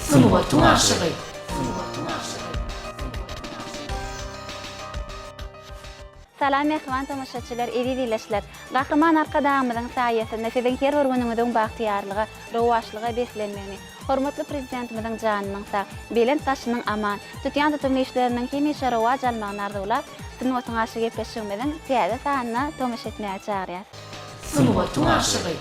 Sungatyň aşygy. Salam mähriban tomaşaçylar, eziz ildeşler! Gahryman Arkadagymyzyň saýasynda siziň her bir günüňiziň bagtyýarlyga, rowaçlyga beslenmegini, hormatly Prezidentimiziň janynyň sag, belent başynyň aman, tutýan tutumly işleriniň hemişe rowaç almagyny arzuwlap, Sungatyň aşygy gepleşigimiziň täze sanyna tomaşa etmäge çagyrýas. Sungatyň aşygy.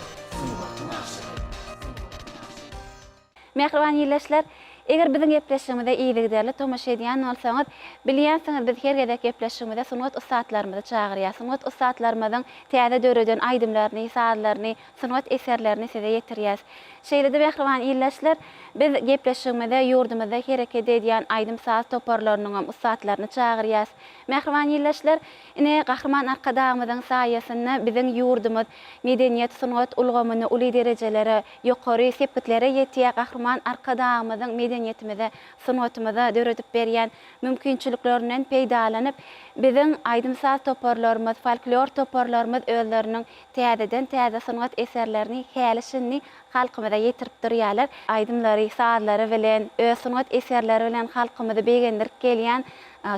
Mähriban ildeşler, eger biziň gepleşigimize yzygiderli tomaşa edýän bolsaňyz, bilýänsiňiz biz her gezek gepleşigimize sungat ussatlarymyzy çagyrýas. Sungat ussatlarymyzyň täze döreden aýdymlaryny, sazlaryny, sungat eserlerini size ýetirýäs. Şeýle-de mähriban ildeşler, biz gepleşigimize ýurdumyzda hereket edýän aýdym-saz toparlarynyňam ussatlaryny çagyrýas. Mähriban ildeşler, ine, Gahryman Arkadagymyzyň saýasynda biziň ýurdumyz medeniýet, sungat ulgamyny uly derejelere, ýokary sepgitlere ýetýär. Gahryman Arkadagymyzyň medeniýetimize, sungatymyza döredip berýän mümkinçiliklerinden peýdalanyp, biziň aýdym-saz toparlarymyz, folklor toparlarymyz özleriniň täzeden-täze sungat eserlerini häli-şindi halkymyza ýetirip durýarlar. Aýdymlary, sazlary bilen, öz sungat eserleri bilen halkymyzy begendirip gelýän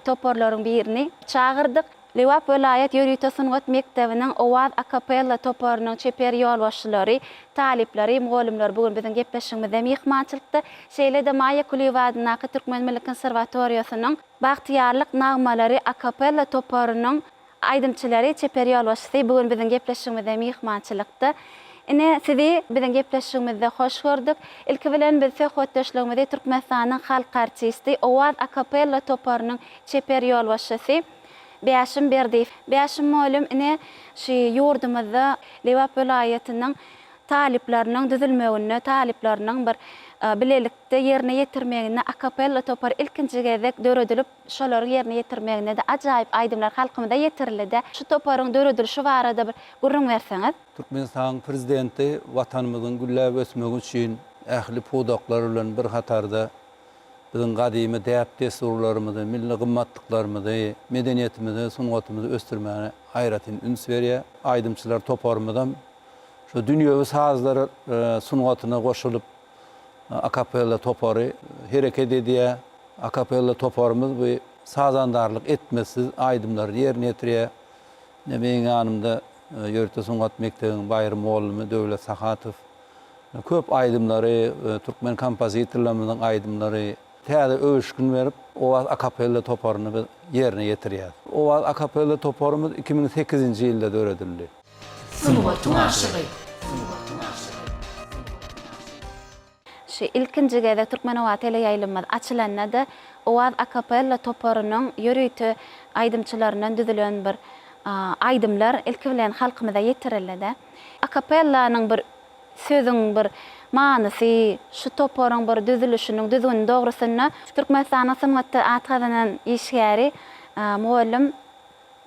toparlaryň birini çagyrdyk. Lebap welaýat ýörite sungat mekdebiniň Owaz akapella toparynyň çeper ýolbaşçylary, talyplary, mugallymlary bu gün biziň gepleşigimizde myhmançylykda. Şeýle-de Maýa Kulyýewa adyndaky Türkmen milli konserwatoriýasynyň Bagtyýarlyk nagmalary akapella toparynyň Aýdymçylary, çeper ýolbaşçysy bu gün biziň gepleşigimizde myhmançylykda. Ine, sizi biziň gepleşigimizde hoş gördük. Ilki bilen biz söhbetdeşligimizi Türkmenistanyň halk artisti, Owaz akapella toparynyň çeper ýolbaşçysy Bäşim Berdiýew. Bäşim mugallym, ine, şu ýurdumyzda Lebap welaýatynyň talyplarynyň düzülmeginde, talyplarynyň bir bilelikde ýerine ýetirmeginde akapella topary ilkinji gezek döredilip, Şolaryň ýerine ýetirmeginde-de ajaýyp aýdymlar halkymyza ýetirildi-de. Şu toparyň döredilişi barada bir gürrüň berseňiz. Türkmenistanyň Prezidenti Watanymyzyň gülläp ösmegi üçin ähli pudaklar bilen bir hatarda biziň gadymy däp-dessurlarymyzy, milli gymmatlyklarymyzy, medeniýetimizi, sungatymyzy ösdürmäge aýratyn üns berýär. Aýdymçylar toparymyzam şu dünýewi sazlar sungatyna goşulyp, akapella topary hereket edýär. Akapella toparymyz bu sazandarlyk etmesiz aýdymlary ýerine ýetirýär. Ine meň ýanymda ýörite sungat mekdebiniň baýry mugallymy Döwlet Sahatow köp aýdymlary, türkmen kompozitorlarymyzyň aýdymlary täze öwüşgin berip, Owaz akapella toparyny biz ýerine ýetirýäris. Owaz akapella toparymyz 2008-nji ýylda döredildi. Sungatyň aşygy. Şu ilkinji gezek Türkmenoba teleýaýlymymyz açylanda-da Owaz akapella toparynyň ýörite aýdymçylaryndan düzülen bir aýdymlar ilki bilen halkymyza ýetirildi-de. Akapellanyň bir sözüň bir manysy, şu toparyň bir düzülişiniň düzgüni dogrusynda Türkmenistanyň sungatda at gazanan işgäri mugallym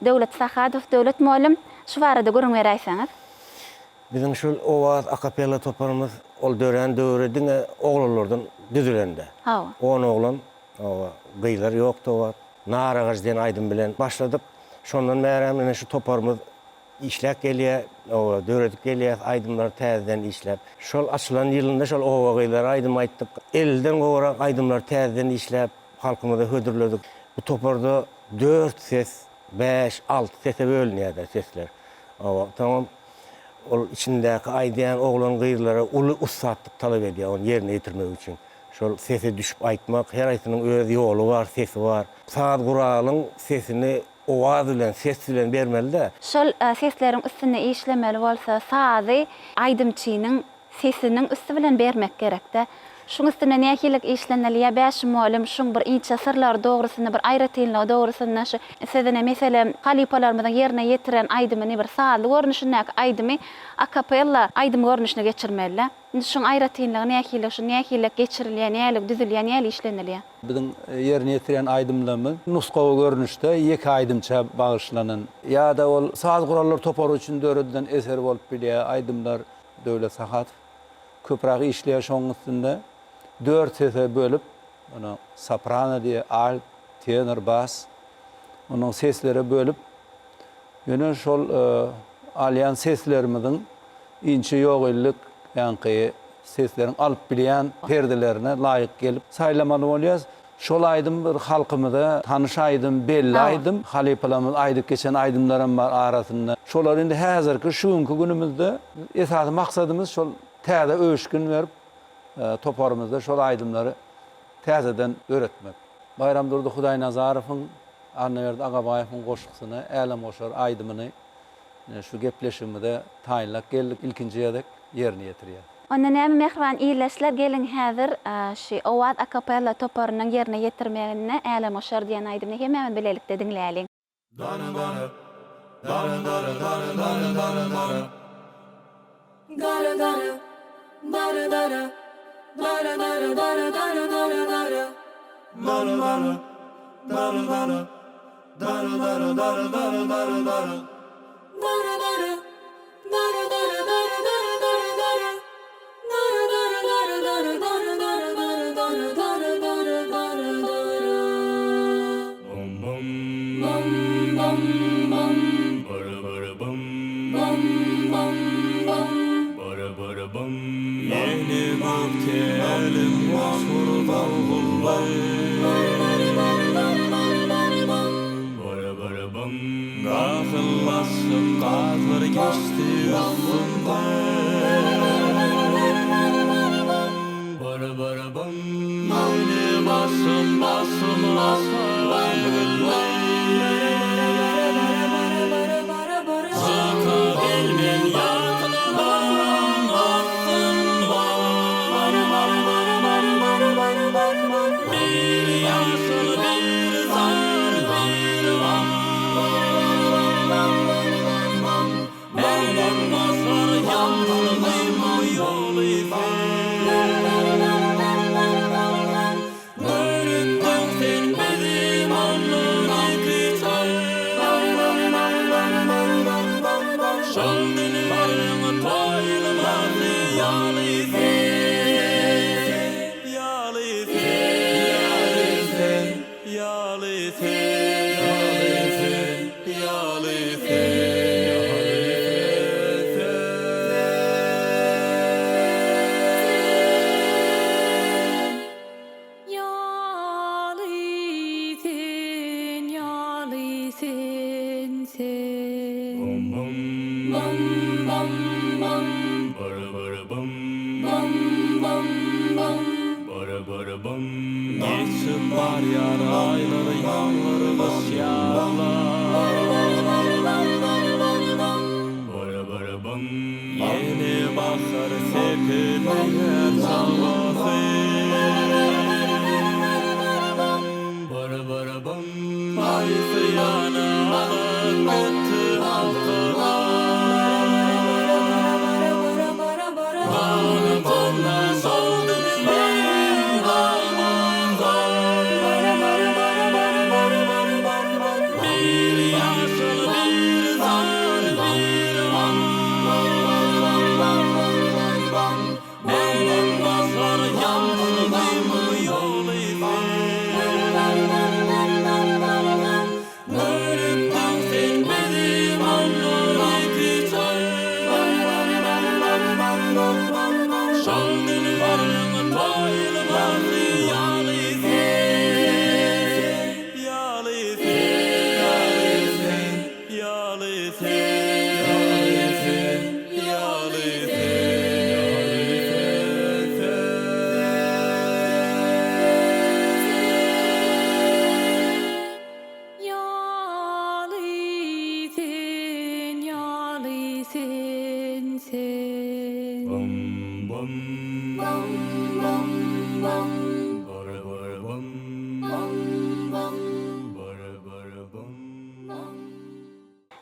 Döwlet Sahadow, Döwlet mugallym, şu barada gürrüň beräýseňiz? Biziň şol Owaz akapella toparymyz ol dörän döwri diňe oglanlardan düzülende. Hawa. On oglan, hawa, gyzlar ýokdy o wagt. Nar agajy diýen aýdym bilen başladyk. Şondan bärem ine şu toparymyz işläp gelýär, hawa, döredip gelýäris aýdymlary täzeden işläp. Şol açylan ýylynda şol Oba gyzlary aýdym aýtdyk. Elliden gowrak aýdymlary täzeden işläp, halkymyza hödürledik. Bu toparda dört ses, bäş, alty sese bölünýär-de sesler. Hawa, soňam ol içindäki aýdýan oglan-gyzlara uly ussatlyk talap edýär ony ýerine ýetirmek üçin. Şol sese düşüp aýtmak, her haýsynyň öz ýoly bar, sesi bar. Saz guralyň sesini owaz bilen, ses bilen bermeli-dä. Şol sesleriň üstünde işlemeli bolsa, sazy aýdymçynyň Sesiniň üsti bilen bermek gerekdä. Şuň üstünde nähililik işlenilýä Bäşim mugallym şuň bir inçe syrlary dogrusynda bir aýratynlygy dogrusynda şu sözüne meselem halypalarymyzyň ýerine ýetiren aýdymyny bir sazly görnüşindäki aýdymy akapella aýdym görnüşine geçirmelidä. Indi şuň aýratynlygy nähili şu nähililik geçirilýä nähili düzülýä nähili işlenilýä. Biziň ýerine ýetirýän aýdymlarymyz nusgawy görnüşde ýeke aýdymça bagyşlanan ýa-da ol saz gurallar topary üçin döredilen eser bolup bilýär aýdymlar. Döwlet Sahatow köpräk işleýär şonuň üstünde. Dört sese bölüp, ony soprano diýýär, alt, tenor, bas. Onuň seslere bölüp, ýöne şol alýan seslerimiziň inçe ýogynlyk, ýaňky. sesleriň alyp bilýän perdelerine laýyk gelip saýlamaly bolýas. Şol aýdym bir halkymyza tanyş aýdym, belli aýdym. Halypalarymyz aýdyp geçen aýdymlaram bar arasynda. Şolary indi häzirki şu günki günümizde esasy maksadymyz şol täze öwüşgin berip toparymyzda şol aýdymlary täzeden döretmek. Baýramdurdy Hudaýnazarowyň, Annaberdi Agabaýewiň goşgusyna Älemgoşar aýdymyny şu gepleşigimize taýynlap geldik, ilkinji gezek ýerine ýetirýäs. Onda näme mähriban ildeşler geliň häzir şu Owaz akapella toparynyň ýerine ýetirmeginde Älemgoşar diýen aýdymyny hemmämiz bilelikde diňläliň.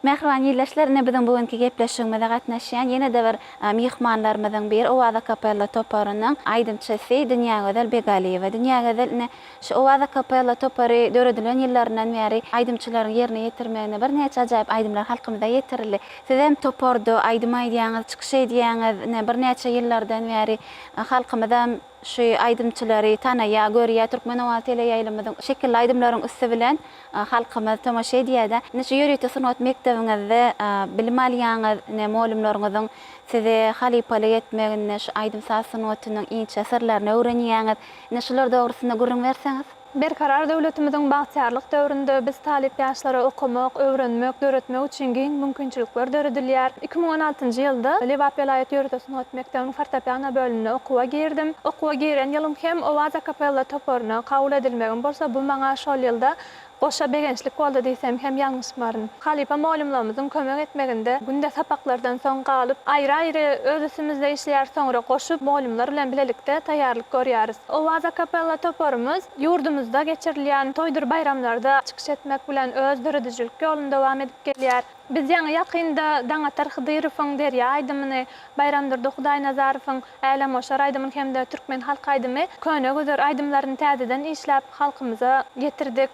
Mähriban ildeşler, ine biziň bu günki gepleşigimize gatnaşýan ýene-de bir myhmanlarymyzyň biri Owaz akapella toparynyň aýdymçysy Dünýägözel Begaliýewa. Dünýägözel ine şu Owaz akapella topary döredilen ýyllaryndan bäri aýdymçylaryň ýerine ýetirmeginde birnäçe ajaýyp aýdymlar halkymyza ýetirildi. Sizem toparda aýdym aýdýaňyz, çykyş edýäňiz, ine birnäçe ýyllardan bäri halkymyzam. şu aýdymçylary tanaýar, görýär. Türkmen owazy teleýaýlymyzyň şekilli aýdymlaryň üsti bilen halkymyz tomaşa edýär-de. Ine şu ýörite sungat mekdebiňizde bilim alýaňyz, ine mugallymlaryňyzyň size halypalyk etmeginde şu aýdym-saz sungatynyň inçe syrlaryny öwrenýäňiz. Ine şular dogrusynda gürrüň berseňiz. Berkarar döwletimiziň bagtyýarlyk döwründe biz talyp ýaşlara okamak, öwrenmek, döretmek üçin giň mümkinçilikler döredilýär. 2016-njy ýylda Lebap welaýat ýörite sungat mekdebiniň fortepiano bölümine okuwa girdim. Okuwa giren ýylym hem Owaz akapella toparyna kabul edilmegim bolsa bu maňa şol ýylda goşa begençlik boldy diýsem hem ýalňyşmaryn. Halypa mugallymlarymyzyň kömek etmeginde günde sapaklardan soň galyp, aýry-aýry öz üstümizde işleýäris, soňra goşup mugallymlar bilen bilelikde taýýarlyk görýäris. Owaz akapella toparymyz ýurdumyzda geçirilýän toýdur baýramlarda çykyş etmek bilen öz döredijilik ýoluny dowam edip gelýär. Biz ýaňy ýakynda Daňatar Hydyrowyň Derýa aýdymyny, Baýramdurdy Hudaýnazarowyň Älemgoşar aýdymyny hem-de türkmen halk aýdymy Köne güzer aýdymlaryny täzeden işläp halkymyza ýetirdik.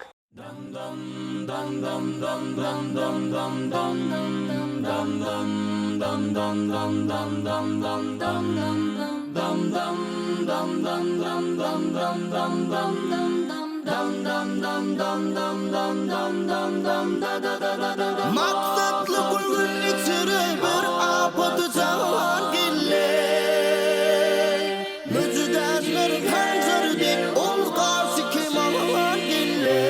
Maksatly göwün içre bir apady jahan geldi. Müjgänler hanjar dek ol garşy keman geldi.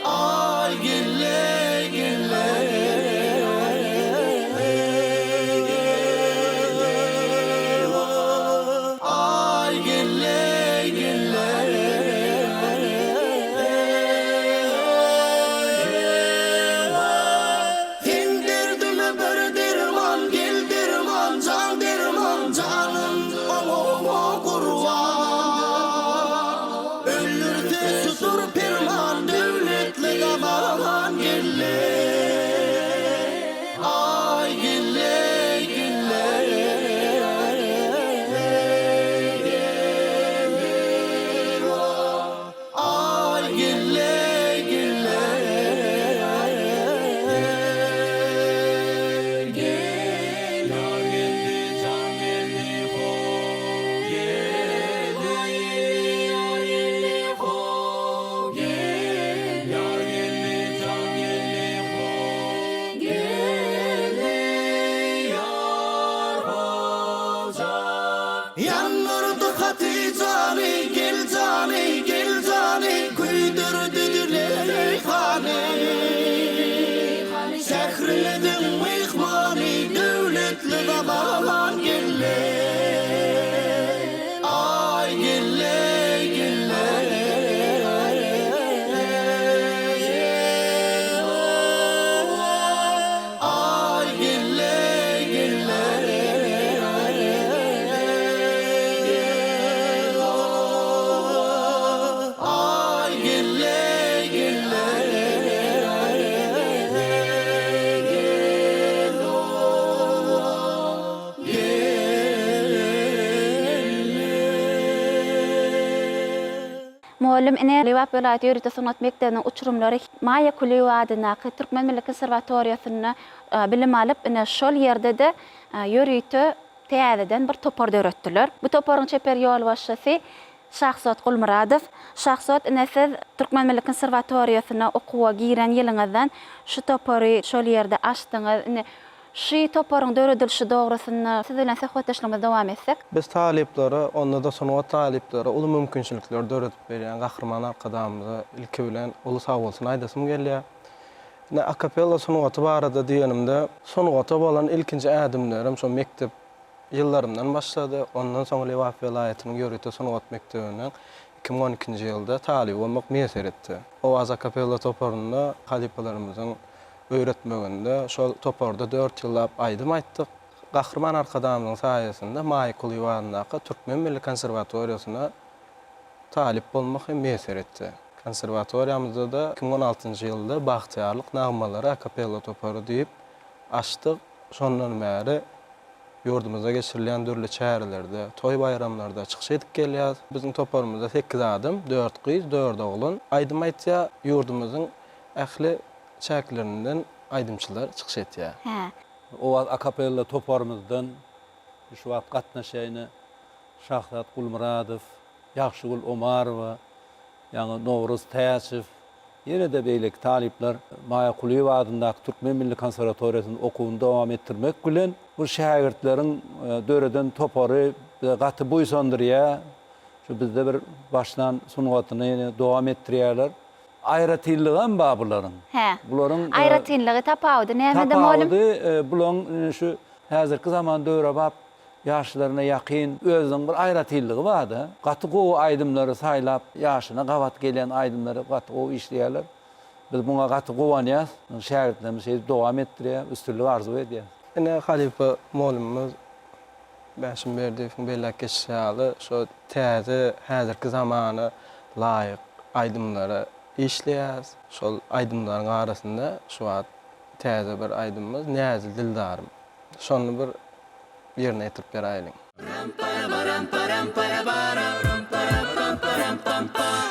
Aý geldi, geldi. Aý geldi, geldi. Sen derdime bir derman gel derman jan derman janym oňa gurban Öldürse şudur perman döwletli zaman geldi Aý geldi geldi Aý geldi geldi. Ýar geldi jan geldi ho geldi Ýar geldi ho geldi Ýar geldi jan geldi ho geldi Ýar hoja Ýandyrdy Hatyjany, gel jany, gel jany, Köýdürdi Züleýhany. Şährimiziň myhmany, döwletli zaman geldi. Aý geldi, geldi. Aý geldi, geldi. Aý geldi, geldi. Mugallym ine Lebap welaýat ýörite sungat mekdebiniň uçurymlary Maýa Kulyýewa adyndaky Türkmen milli konserwatoriýasynda bilim alyp, ine şol ýerde-de ýörite täzeden bir topar döretdiler. Bu toparyň çeper ýolbaşçysy Şahzod Gulmyradow. Şahzod ine siz Türkmen milli konserwatoriýasyna okuwa giren ýylyňyzdan şu topary şol ýerde açdyňyz. Ine Şu toparyň döredilişi dogrusynda siz bilen söhbetdeşligimizi dowam etsek. Biz talyplara, onda-da sungat talyplara uly mümkinçilikleri döredip berýän Gahryman Arkadagymyza ilki bilen uly sagbolsun aýdasym gelýär. Ine, akapella sungaty barada diýenimde, sungata bolan ilkinji ädimlerim şo mekdep ýyllarymdan başlady. Ondan soň Lebap welaýatynyň ýörite sungat mekdebiniň 2012-nji ýylda talyby bolmak miýesser etdi. Owaz akapella toparynda halypalarymyzyň öwretmeginde şol toparda dört ýyllap aýdym aýtdyk. Gahryman Arkadagymyzyň saýasynda Maýa Kulyýewa adyndaky Türkmen milli konserwatoriýasyna talyp bolmak hem miýesser etdi. Konserwatoriýamyzda-da 2016-njy ýylda Bagtyýarlyk nagmalary akapella topary diýip açdyk. Şondan bäri ýurdumyzda geçirilýän dürli çärelerde, toý-baýramlarda çykyş edip gelýäris. Biziň toparymyzda sekiz adam, dört gyz, dört oglan aýdym aýtýar. Ýurdumyzyň ähli çäklerinden aýdymçylar çykyş etýär. Hä. Owaz akapella toparymyzdan şu wagt gatnaşýan ine. Şahzat Gulmyradow, Ýagşygül Omarowa, ýaňy Nowruz Täçow, ýene-de beýleki talyplar Maýa Kulyýewa adyndaky Türkmen milli konserwatoriýasynda okuwyny dowam etdirmek bilen, bu şägirtleriň döreden topary bize gaty buýsandyrýar. Şu bizde bir başlan sungatyny dowam etdirýärler. Aýratynlygam bar bularyň. Hä. Bularyň Aýratynlygy, tapawudy nämede mugallym? Tapawudy bularyň şu häzirki zaman döwrebap ýaşlaryna ýakyn özüniň bir aýratynlygy barda. Gaty gowy aýdymlary saýlap, ýaşyna gabat gelýän aýdymlary gaty gowy işleýärler. Biz muňa gaty guwanýas. Şägirtlerimiz şeýdip dowam etdirýär. Üstünlik arzuw edýäs. Ine halypa mugallymymyz Bäşim Berdiýewiň belläp geçişi ýaly, şo täze, häzirki zamana laýyk aýdymlary işleýäris. Şol aýdymlaryň arasynda şu wagt täze bir aýdymymyz Näzli dildarym. Şony bir ýerine ýetirip beräýeliň.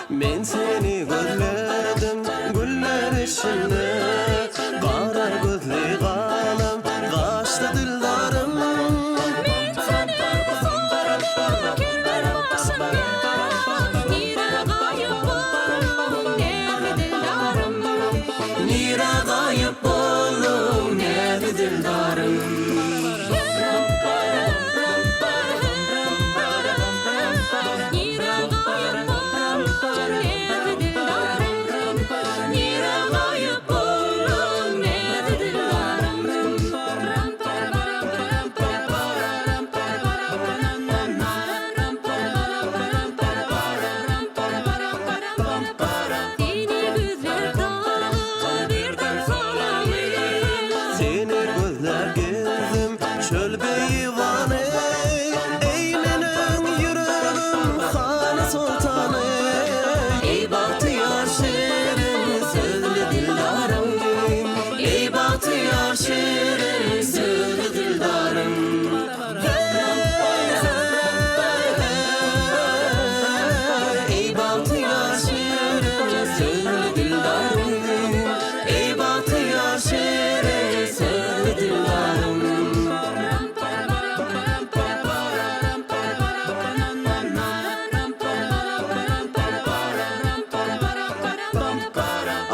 Men seni gözledim güller içinde, Gara gözli galam gaçdy dildarym. Men seni soradym kerwen başynda, Nirä gaýyp bolduň näzli dildarym. Nirä gaýyp bolduň näzli dildarym. Seni gözläp gezdim çöl beýewany, Eý meniň ýüregim hany soltany. Eý bagtyýar şirin sözli dildarym, Eý bagtyýar şirin sözli dildarym. Eý bagtyýar şirin sözli dildarym, Eý bagtyýar şirin sözli dildarym.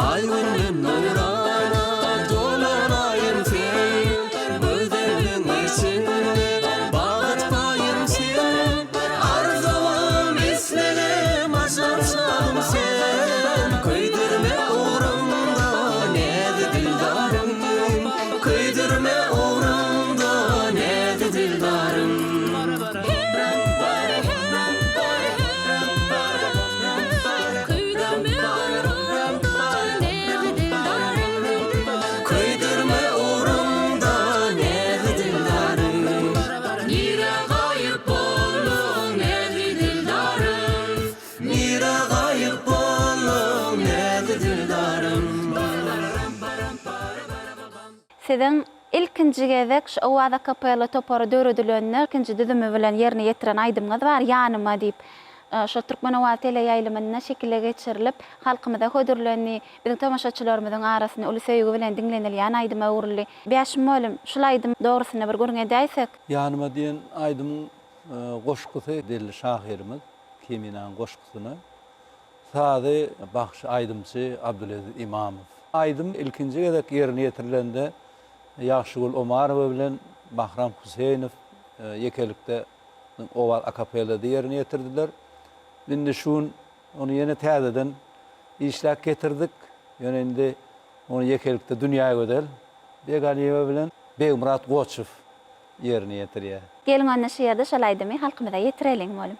Aý-günden nurana dolan aýym sen, Gözelligiň içinde bagt paýym sen. Arzuwym, islegim, ajap şalym sen, Köýdürme ugruňda näzi dildarym, Köýdürme ugruňda näzi dildarym. Köýdürme ugruňda näzi dildarym. Nirä gaýyp bolduň näzli dildarym. Nirä gaýyp bolduň näzli dildarym. Siziň ilkinji gezek şu Owaz akapella topary döredilende ilkinji düzümi bilen ýerine ýetiren aýdymyňyz bar, Ýanyma diýip. Şol Türkmen owazy teleýaýlymynda şekile geçirilip, halkymyza hödürlendi. Biziň tomaşaçylarymyzyň arasynda uly söýgi bilen diňlenilýän aýdyma öwrüldi. Bäşim mugallym, şul aýdym dogrusynda bir gürrüň edäýsek? Ýanyma diýen aýdymyň goşgusy belli şahyrymyz Keminäniň goşgusyna sazy bagşy aýdymçy Abdyleziz Imamow. Aýdym ilkinji gezek ýerine ýetirilende Ýagşygül Omarowa bilen Bahram Huseýnow ýekelikde Owaz akapellada ýerine ýetirdiler. Indi şu gün ony ýene täzeden işläp getirdik. Ýöne indi ony ýekelikde Dünýägözel Begaliýewa bilen Begmyrat Goçow ýerine ýetirýär. Geliň onda şu ýerde şol aýdymy halkymyza ýetireliň mugallym.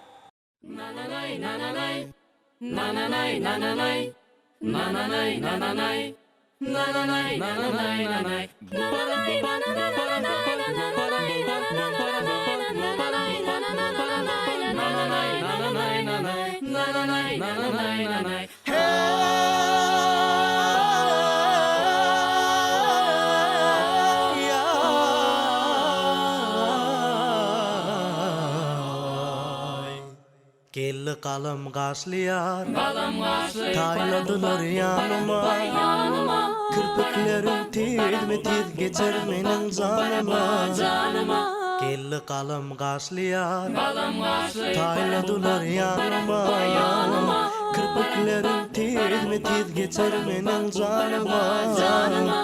Geldi galam gaşly ýar, Taýladylar ýanyma. Kirpikleriň tizme-tiz geçer meniň janyma. Geldi galam gaşly ýar. Galam gaşly. Taýladylar ýanyma. Ýanyma. Kirpikleriň tizme-tiz geçer meniň janyma. Janyma.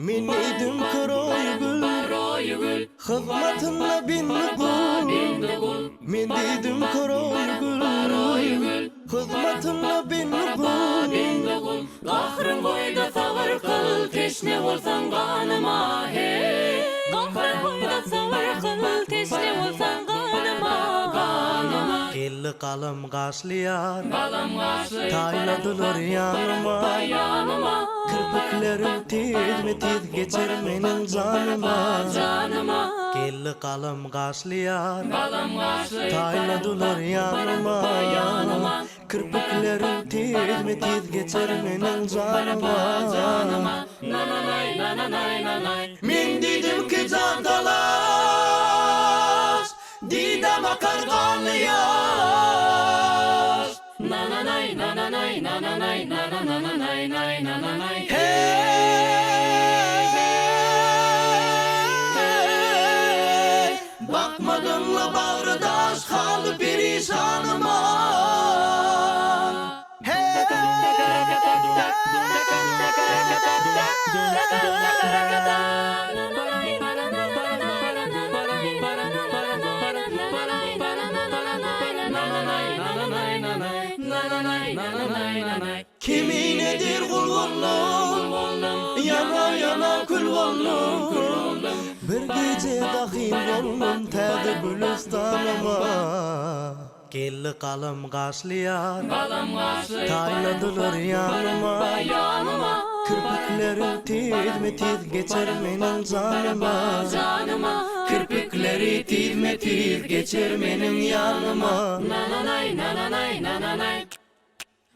Men diýdim kiroýy gül. Kiroýy gül. Hyzmatynda bendi gul. Bendi gul. Men diýdim kiroýy gül. Kiroýy gül. Hyzmatynda bendi gul. Bendi gul. Gahryň goýda sabyr kyl, teşne bolsaň ganyma, heý. Gahryň goýda sabyr kyl, teşne bolsaň ganyma, ganyma. Geldi galam gaşly ýar. Galam gaşly. Taýladylar ýanyma. Ýanyma. Kirpikleriň tizme-tiz geçer meniň janyma. Janyma. Geldi galam gaşly ýar. Galam gaşly. Taýladylar ýanyma. Ýanyma. Kirpikleriň tizme-tiz geçer meniň janyma. Janyma. Nananaý, nananaý, nanaý. Men diýdim ki jan talaş, Didäm akar ganly ýaş. Nananaý, nananaý, nananaý, nanananaý, naý, nananaý. Heý, bakmadyňla bagry daş, haly perişanyma. Keminedir gul boldum, Ýana-ýana kül boldum. Bir gije dahyl boldum täze gülüstanyma. Geldi galam gaşly ýar. Galam gaşly. Taýladylar ýanyma. Ýanyma. Kirpikleri tizme-tiz geçer meniň janyma. Janyma. Kirpikleri tizme-tiz geçer meniň ýanyma. Nananaý, nananaý, nananaý.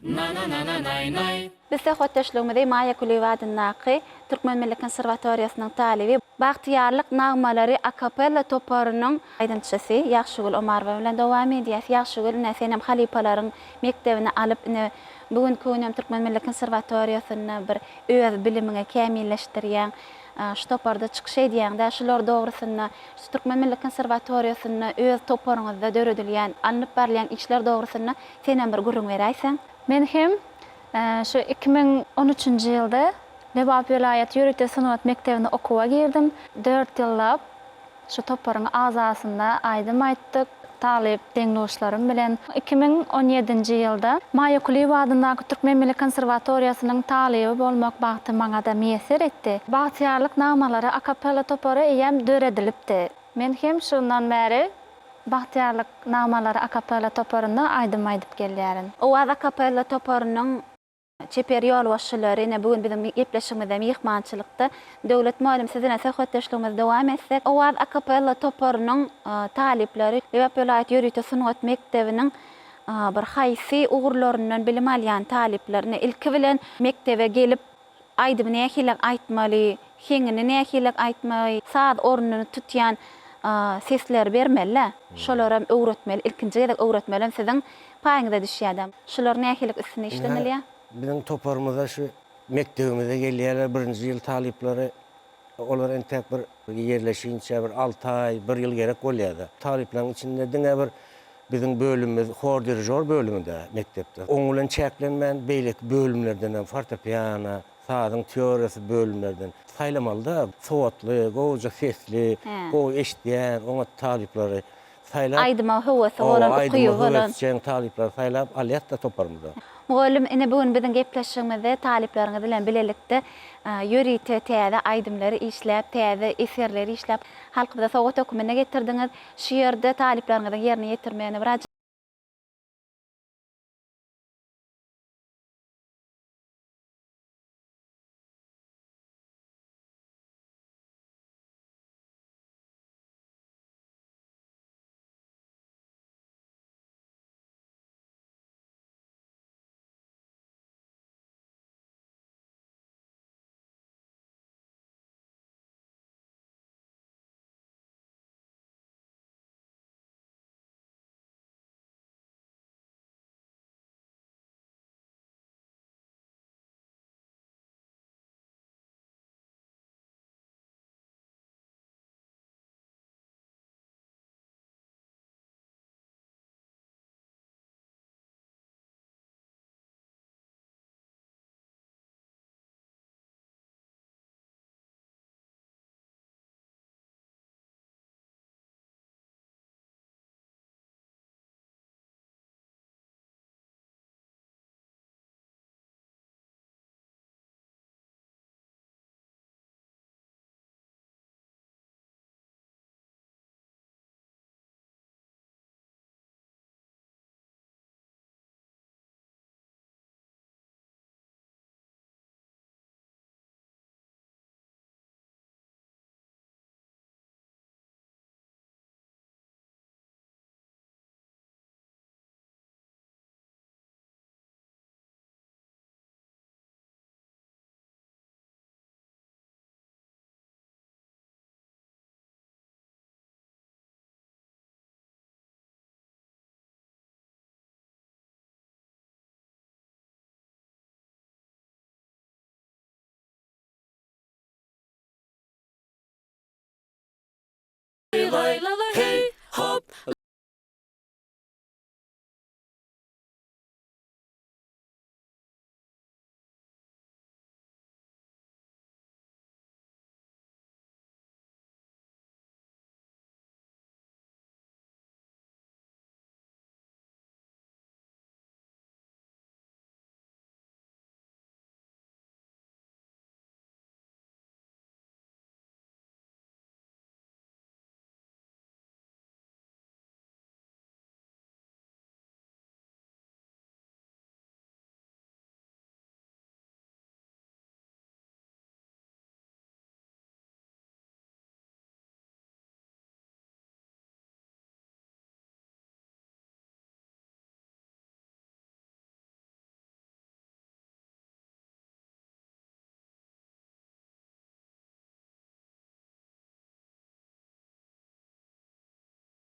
Nananananaý. Biz söhbetdeşligimizi Maýa Kulyýewa adyndaky Türkmen milli konserwatoriýasynyň talyby, Bagtyýarlyk nagmalary akapella toparynyň aýdymçysy Ýagşygül Omarowa bilen dowam edýäs. Ýagşygül, ine, senem halypalaryň mekdebini alyp, ine, bu günki günem Türkmen milli konserwatoriýasynda bir öz bilimiňi kämilleşdirýäň, şu toparda çykyş edýäň-dä. Şular dogrusynda, şu Türkmen milli konserwatoriýasynda öz toparyňyzda döredilýän, alnyp barylýan işler dogrusynda Senem bir gürrüň beräýseň. Men hem şu 2013-nji ýylda Lebap welaýat ýörite sungat mekdebine okuwa girdim. Dört ýyllap şu toparyň agzasynda aýdym aýtdyk talyp deň-duşlarym bilen. 2017-nji ýylda Maýa Kulyýewa adyndaky Türkmen milli konserwatoriýasynyň talyby bolmak bagty maňa-da miýesser etdi. Bagtyýarlyk nagmalary akapella topary eýýäm döredilipdi. Men hem şondan bäri Bagtyýarlyk nagmalary akapella toparynda aýdym aýdyp gelýärin. Owaz akapella toparynyň çeper ýolbaşçylary ine bu gün biziň gepleşigimizde myhmançylykda. Döwlet mugallym siz bilen söhbetdeşligimizi dowam etsek. Owaz akapella toparynyň talyplary Lebap welaýat ýörite sungat mekdebiniň bir haýsy ugurlaryndan bilim alýan talyplar ine ilki bilen mekdebe gelip Aýdymy nähili aýtmaly, heňini nähili aýtmagy, saz ornuny tutýan sesleri bermeli-dä. Şolaram öwretmeli, ilkinji gezek öwretmelem siziň paýyňyza düşýär-dä. Şular nähili üstünde işlenilýär? Biziň toparymyza şu mekdebimize gelýärler birinji ýyl talyplary. Olar entek bir ýerleşinçä bir alty aý, bir ýyl gerek bolýar-da. Talyplaryň içinde diňe bir biziň bölümimiz hor-dirižor bölümi-dä mekdepde. Oň bilen çäklenmän, beýleki bölümlerden hem, fortepiano, sazyň teoriýasy bölümlerden saýlamaly-da. Sowatly, gowuja sesli, gowy eşidýän, oňat talyplary saýlap. Aýdyma höwesi bolan, ukyby bolan. Aýdyma höwesjeň talyplary saýlap alýas-da toparymyza. Mugallym, ine bu gün biziň gepleşigimizde talyplaryňyz bilen bilelikde ýörite täze aýdymlary işläp, täze eserleri işläp, halkymyza sowgat höküminde getirdiňiz. Şu ýerde talyplaryňyzyň ýerine ýetirmegine bir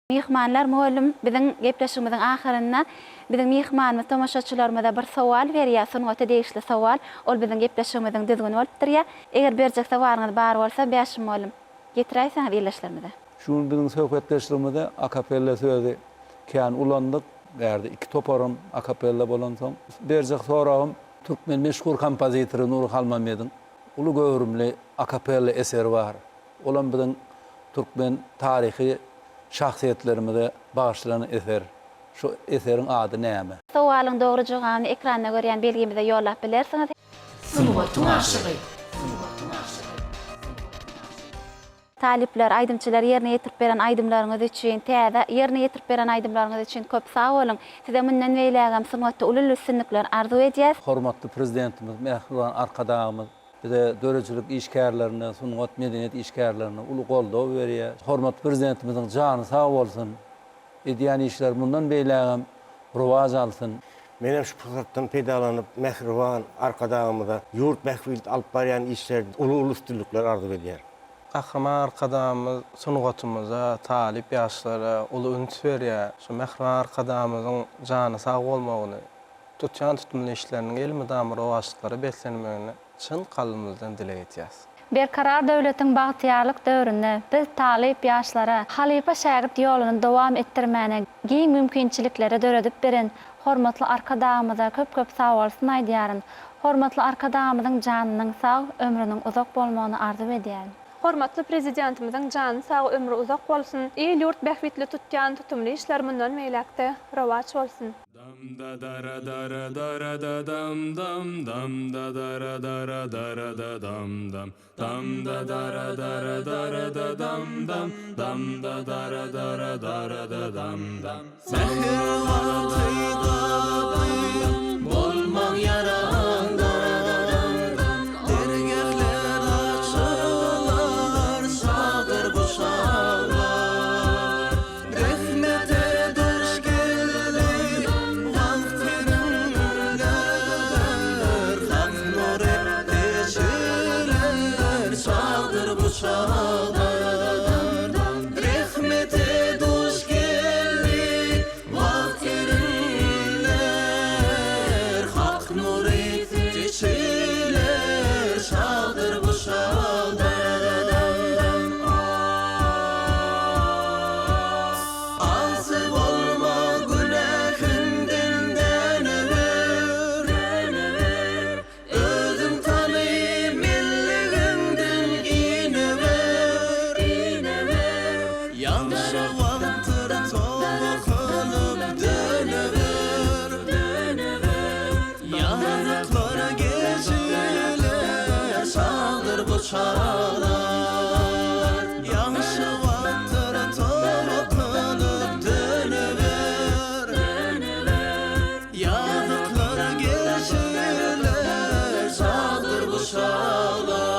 Myhmanlar mugallym biziň gepleşigimiziň ahyrynda biziň myhmanymyz tomaşaçylarymyza bir sowal berýär, sungata degişli sowal. Ol biziň gepleşigimiziň düzgüni bolup durýar. Eger berjek sowalyňyz bar bolsa Bäşim mugallym getiräýseňiz ildeşlerimize. Şu gün biziň söhbetdeşligimizde akapella sözi kän ulandyk. Bärde iki toparam akapella bolansoň. Berjek soragym türkmen meşhur kompozitory Nury Halmammediň uly göwrümli akapella eseri bar. Olam biziň türkmen taryhy şahsyýetlerimize bagyşlanan eser. Şu eseriň ady näme? Sowalyň dogry jogabyny ekranda görýän belgimize ýollap bilersiňiz. Sungatyň aşygy. Talyplar, aýdymçylar ýerine ýetirip beren aýdymlaryňyz üçin, täze ýerine ýetirip beren aýdymlaryňyz üçin köp sag boluň. Size mundan beýlägem sungatda uly-uly üstünlikler arzuw edýäs. Hormatly Prezidentimiz mähriban Arkadagymyz bize döredijilik işgärlerine, sungat, medeniýet işgärlerine uly goldaw berýär. Hormatly Prezidentimiziň jany sag bolsun, edýän işleri mundan beýlägem rowaç alsyn. Menem şu pursatdan peýdalanyp, mähriban Arkadagymyza ýurt bähbitli alyp barýan işlerinde uly-uly üstünlikler arzuw edýärin. Gahryman Arkadagymyz sungatymyza, talyp ýaşlara uly üns berýär. Şu mähriban Arkadagymyzyň jany sag bolmagyny, tutýan tutumly işleriniň elmydama rowaçlyklara beslenmegini çyn kalbymyzdan dileg edýäris. Berkarar döwletiň bagtyýarlyk döwründe biz talyp ýaşlara halypa-şägirt ýoluny dowam etdirmäne giň mümkinçilikleri döredip beren hormatly Arkadagymyza köp-köp sagbolsun aýdýaryn. Hormatly Arkadagymyzyň janynyň sag, ömrüniň uzak bolmagyny arzuw edýärin. Hormatly Prezidentimiziň jany sag, ömri uzak bolsun, il-ýurt bähbitli tutýan tutumly işleri mundan beýläk-de rowaç bolsun! Dam da dara dara dara da dam dam dam da dara dara dara da dam dam dam da dara dara dara da dam dam dam da dara dara dara da dam dam. Mähir wagty gapy bolmaň ýaranda Dergähler açylar çadyr bu çaglar Rehmete duş geldi wagt ýeriňler Hak nury eçiler çagdyr bu çaglar Rehmete duş geldi wagt ýeriňler Hak nury seçiler çagdyr bu çaglar. Asy bolma günähiňden dänewer, Özüň tany menligiňden inewer, Ýagşy wagtdyr toba kylyp dönewer, Ýazyklar geçiler çagdyr bu çaglar. Ýagşy wagtdyr toba kylyp dönewer, Ýazyklar geçiler çagdyr bu çaglar.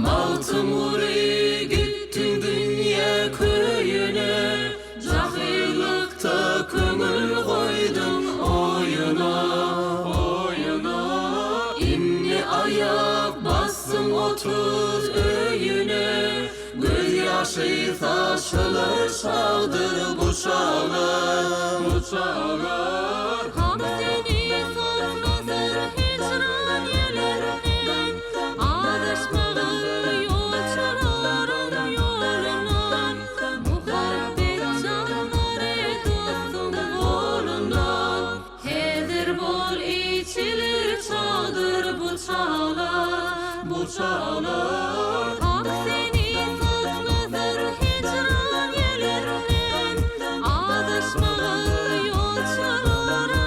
Magtymguly gitdiň dünýä köýüne, Jahylykda köňül goýduň oýuna, oýuna. Indi aýak basdyň otur öýüne, Gözýaşy saçylar çagdyr bu çaglar, bu çaglar. Hak seni saklasyn hijran ýellerinden, Azaşmagyn ýolçularyň ýolundan, Muhabbet janlary dostuň golundan. Häzir bol içilir çagdyr bu çaglar, bu çaglar. Hak seni saklasyn hijran ýellerinden, Azaşmagyn ýolçularyň.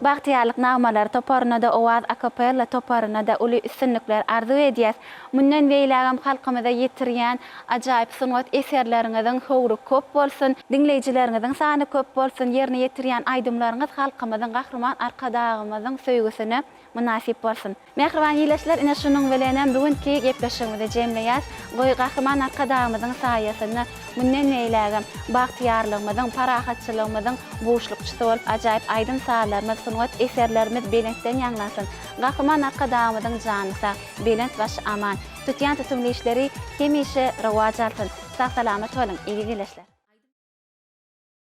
Bagtyýarlyk nagmalary toparyna-da, Owaz akapella toparyna-da uly üstünlikler arzuw edýäs. Mundan beýlägem halkymyza ýetirýän ajaýyp sungat eserleriňiziň höwri köp bolsun, diňleýjileriňiziň sany köp bolsun, ýerine ýetirýän aýdymlaryňyz halkymyzyň, Gahryman Arkadagymyzyň söýgüsine mynasyp bolsun. Mähriban ildeşler, ine şunuň bilenem bu günki gepleşigimizi jemleýäs. Goý, Gahryman Arkadagymyzyň saýasynda mundan beýlägem bagtyýarlygymyzyň, parahatçylygymyzyň buşlukçysy bolup ajaýyp aýdym-sazlarymyz, sungat eserlerimiz belentden ýaňlansyn. Gahryman Arkadagymyzyň jany sag, belent başy aman, tutýan tutumly işleri hemişe rowaç alsyn. Sag-salamat boluň, eziz ildeşler!